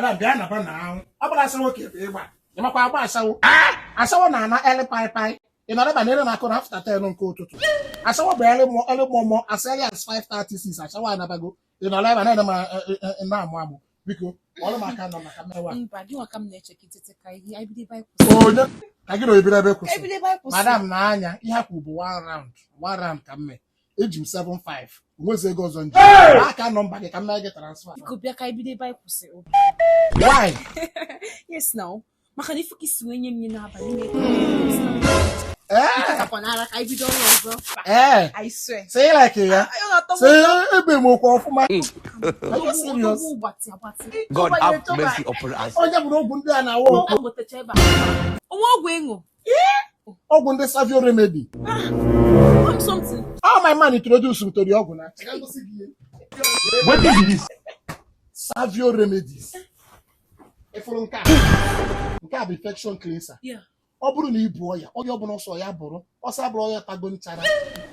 Madam, bịa naba na ahụ. Ọ bụrụ ashawo ka ebe ịgba. Ị makwa agba ashawo? Ashawo na-ana early pai pai. Ị nọrọ ebe na na-akụ na after 10 nke ụtụtụ. Ashawo bụ early early mọmọ, as early as 5:36 ashawo anabago. Ị nọrọ ebe na-ene ma na-amụ amụ. Biko, kpọrọ m aka nọ maka mmewa. Mba, gị nwa ka m na-eche ka itete ka ihe anyị bido ebe anyị kwụsịrị. Onye ka gị na obido ebe Ka kwụsị? anyị bido ebe anyị kwụsịrị. Madam, na-anya ihe akwu bụ one round, one round ka m mee. Eji m 75, onwezi ego ọzọ nji. Aka nọmba gị ka m mee gị transfer. Biko, bịa ka anyị bido ebe anyị kwụsịrị. Why? Yes now. Maka na ifu ka isi wee nye m ihe n'abalị na Ee. Takwa n'ara ka anyị bido ọrụ ọzọ. Ee. I swear. Say like ya. Ọ na-atọ m Say ebe m okwu ọfụma. Are you serious? ụtọ gbatị agbatị. God have mercy upon us. Onye bụrụ ọgwụ ndị a na-awụ Ọgwụ ọgwụ. gotecha ebe a. Onwe ọgwụ ịṅụ. Ọgwụ ndị Savio Remedy. Gwa m something. All my man introduce m to the ọgwụ na. Ka m gosi gị ihe. Wetin be this? Savio Remedies. Ịfụrụ nke a? Nke a bụ infection cleanser. Ọ bụrụ na ị bụ ọya, ọya ọbụla ọsọ ya bụrụ, ọsọ abụrụ ọya tago nchara,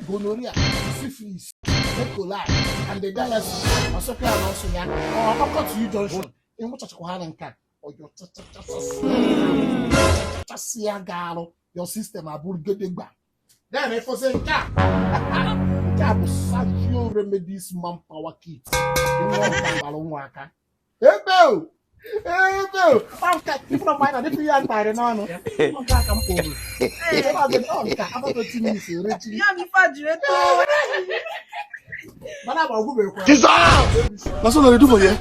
gonorrhea, syphilis, E. coli, candidiasis, ọsọkwa ya na ọsọ ya, ọkọtụ junction, ịnwụchachakwa ha na nke a, ọyọ chachasị ya ga-arụ, your system abụrụ gedegba. Then ịfụsị nke a, nke a bụ Savio Remedies Manpower Kit. Nwa ọka gbara nwa aka. Ebe o! Ebe o! Ọ nke ifụrụ mgbe anyị na-adịpụ ya ntarị n'ọnụ. Ọ nke a ka m kpụrụ. Ọ nke a, after 20 minutes erechiri. Ya bụ ife a jiri eto. Mana agba ọgwụbekwa. Jesus! Na so na dey do for here?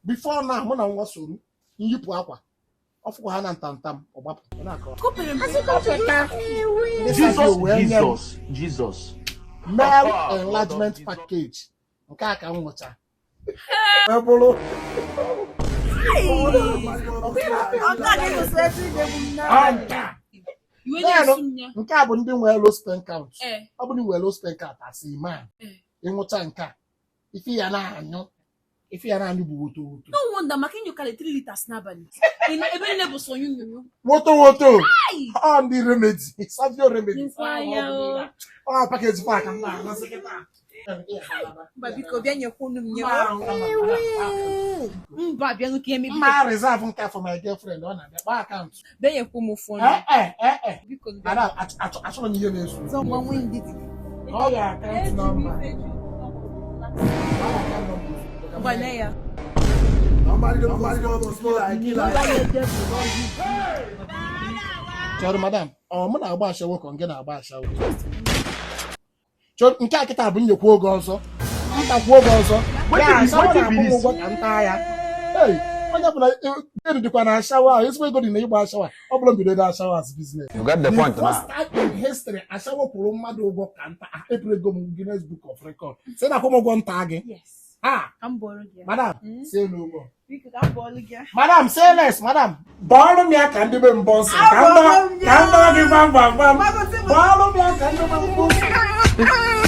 Before now, mụ na nwa soro nyipụ akwa. Ọ fụkwa ha na ntantam, ọ gbapụ. Ọ na-akọ. Kopere m. Ndị Savio Jesus, wee nye m Jesus, Jesus. male enlargement package. Nke a ka m nwụcha. Wee bụrụ Ọ ga-egosi ebe ị na-egbu m Ọ n'abalị. nke a. Iwe na-esu m ya. Nke a bụ ndị nwere low sperm count. Ọ bụrụ na ị nwere low sperm count as a man, ịnwụcha nke a, ife ya na-anyụ bụ woto woto. No wonder, maka ịnyụkarị 3 liters n'abalị. Ebe niile bụ sọ nyụ. Woto woto. Ọ ndị remedy, Savio Remedy. Nkwa ya o. Ọ package fa ka m na-amasị kịta. Mba, biko, bịa nyekwunu m nye. Mba, bịanụ ka ihe mebi. Mma reserve nke a for my girlfriend, ọ na-abịa kpaa account. Bịa nyekwu m phone. Eh eh eh eh. Biko, bịa. Madam, achọrọ m ihe na-esu. Zọ nwa nwee ndidi. Ọ ya account number. Ngwa, nee ya. Somebody don't kill her. Chọrọ madam, ọ mụ na-agba ashawo ka gị na-agba ashawo? Chọrọ nke a kịta bụ nyekwa oge ọzọ, ntakwu oge ọzọ. Wetin Ya ashawo wetin be na-akwụ m this? ụgwọ ka m taa ya. Hey, onye bụla ego dịkwa na ashawo ahụ, ezigbo ego dị na ịgba ashawo a. Ọ bụrụ mbido dị ashawo as business. You got the point The now. first time in history, ashawo kwụrụ mmadụ ụgwọ ka nta, eburu ego m Guinness Book of Record. Sị na akwụ m ụgwọ nta gị. Yes. Ah, Ka m bọrọ gị ya. Madam, say no more. Biko, ka m bọọlụ gị ya. Madam, say less, madam. Bọọlụ m ya ka ndị be mbọ nsị. Ka m dọọ gị gbam gbam gbam. Bọọlụ m ya ka ndị be mbọ nsị.